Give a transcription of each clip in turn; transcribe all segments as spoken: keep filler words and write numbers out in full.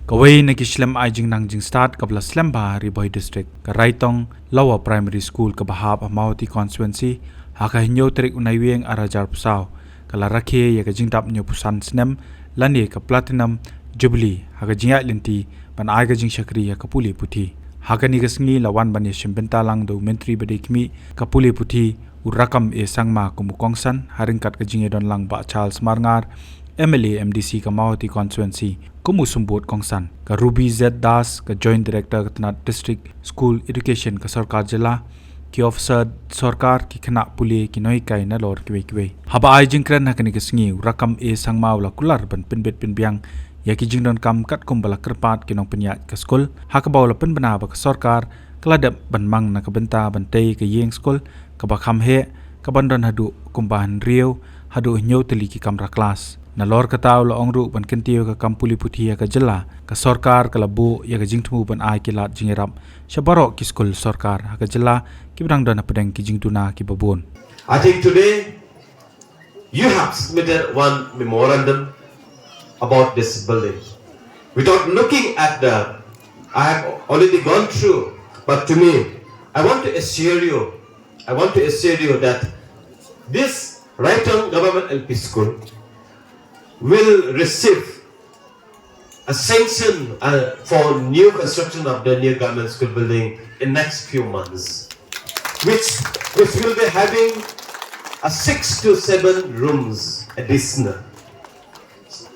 Kawei na ki shlem ai jingnang jingstad kaba la slem bha ha Ri Bhoi District, ka Raitong Lower Primary School kaba hap ha Mawhati Constituency, ha ka hynñiew tarik u Naiwieng ar hajar arphew saw, ka la rakhe ïa ka jingdap hynñiewphew san snem lane ka Platinum Jubilee ha ka jingïaid lynti ban ai ka jingshakri ïa ka pule puthi. Ha kane ka sngi la wan ban ïashim bynta lang da u Myntri ba dei khmih ka pule puthi, u Rakkam A Sangma, kum u kongsan, ha ryngkat ka jingïadon lang Bah Charles Marngar, M L A M D C ka Mawhati Constituency, kum u symbud kongsan, ka Ruby Z Das, ka Joint Director ka tnat District School Education ka sorkar jylla, ki officer sorkar, ki khynnah pule, ki nonghikai nalor kiwei kiwei. Haba ai jingkren ha kane ka sngi, u Rakkam A Sangma u la kular ban pynbit pynbiang ïa ki jingdonkam katkum ba la kyrpad ki nongpynïaid ka skul, ha kaba u la pynbna ba ka sorkar ka la dep ban mang na ka bynta ban tei ka ïing skul kaba kham heh, kaban don haduh kumba hynriew haduh hynñiew tylli ki kamra klas. Nalor kata u la ong ruh ban kyntiew ïa ka kam pule puthi ha ka jylla, ka sorkar ka la buh ïa ka jingthmu ban ai ki lad jingïarap sha baroh ki skul sorkar ha ka jylla kiba dang don hapdeng ki jingduna kiba bun. I think today you have submitted one memorandum about this building. Without looking at the, I have already gone through, but to me, I want to assure you, I want to assure you that this Raitong Government L P School will receive a sanction, uh, for new construction of the new government school building in next few months, which, which will be having a six to seven rooms additional.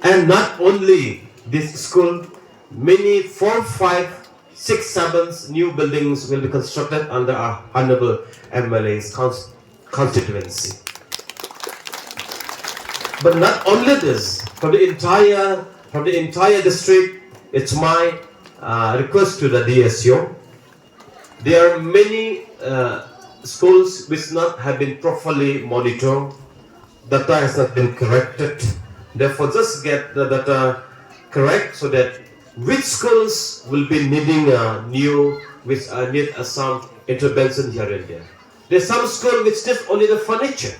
And not only this school, many four, five, six, seven new buildings will be constructed under our honorable M L A's cons-, constituency. But not only this, from the entire, from the entire district, it's my, uh, request to the D S O. There are many, uh, schools which not have been properly monitored. Data has not been corrected. Therefore, just get the data correct so that which schools will be needing a new, which, uh, need, uh, some intervention here and there. There's some school which just only the furniture.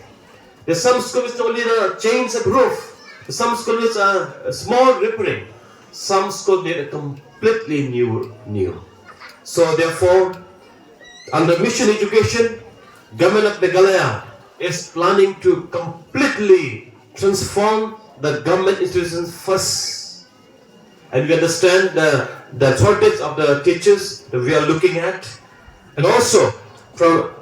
There's some school which only the change of roof. There's some school which are small repairing. Some school need a completely new, new. So therefore, under Mission Education, Government of Meghalaya is planning to completely transform the government institutions first. And we understand the, the shortage of the teachers that we are looking at. And also, from,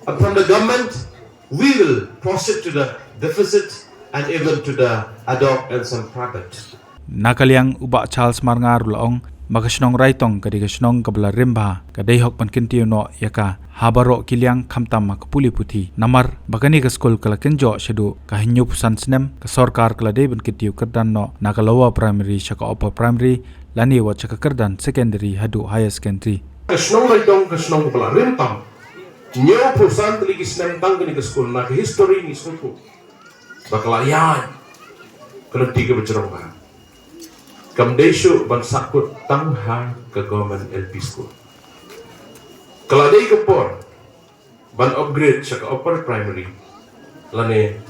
uh, from the government, we will proceed to the deficit and even to the ad hoc and some private. Na ka liang u Bah Charles Marngar u la ong ba ka shnong Raitong ka dei ka shnong kaba la rim bha, ka dei hok ban kyntiew noh ïa ka ha baroh ki liang khamtam ha ka pule puthi. Namar ba kane ka skul ka la kynjoh shaduh ka hynñiewphew san snem, ka sorkar ka la dei ban kyntiew kyrdan noh na ka lower primary sha ka upper primary, lane wat sha ka kyrdan secondary haduh higher secondary. Ka shnong Raitong ka shnong kaba la rim tam. Hynñiewphew san tylli ki snem tang kane ka skul, na ka history ngi sngewthuh ba ka la ïaid ka lynti kaba jrong bha. Kam dei shuh ban sahkut tang ha ka government L P school. Ka la dei ka por ban upgrade sha ka upper primary lane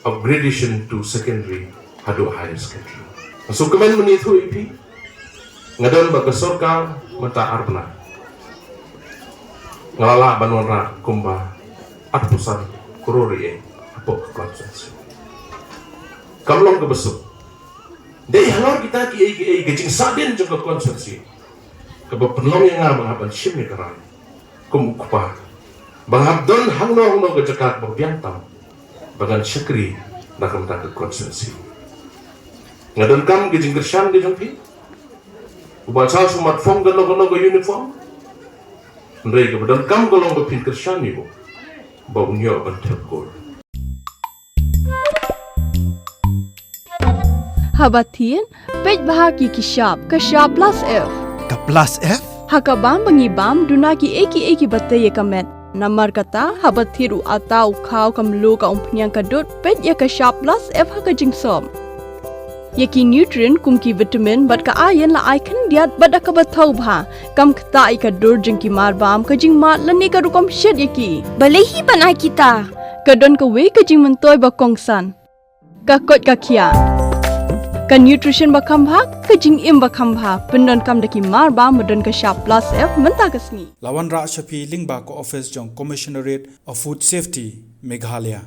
upgradation to secondary haduh higher secondary. Nga sngewkmen mynta ïa phi, nga don bad ka sorkar mynta ar bnai. Nga la lah ban wanrah kumba arphew san klur ïa hapoh ka constituency. Kam long kaba suk. Dei halor kita kiei kiei ka jingsahdien jong ka constituency kaba pynlong ïa nga ba nga hap ban shim ïa ka rai kum u kpa, ba nga hap don hangno hangno ka jaka kaba biang tam ba ngan shakri na ka bynta ka constituency. Nga donkam ka jingkyrshan ka jong phi. U Bah Charles um mat phong kano kano ka uniform. Hynrei kaba donkam ka long ba phin kyrshan ïa u ba un ïoh ban thep goal. Haba thied, peit bha ïa ki shap, ka shap plus F. Ka plus F? Ha ka bam ba ngi bam, duna kiei kiei kiba tei ïa ka met. Namar kata, haba thied u atta, u khaw, ka mluh, ka umphniang, ka dud, peit ïa ka shap plus F ha ka jingsop. Ïa ki nutrient kum ki vitamin bad ka iron la ai khyndiat bad da kaba thaw bha. Kam ktah ïa ka dur jong ki marbam, ka jingmad lane ka rukom shet ïa ki. Balei hi ban ai kita? Ka don kawei ka jingmyntoi ba kongsan. Ka koit ka khiah. Ka nutrition ba kham bha, ka jingim ba kham bha, pyndonkam da ki mar ba, ba don ka shap plus F mynta ka sngi. La wanrah sha phi lyngba ka office jong Commissionerate of Food Safety, Meghalaya.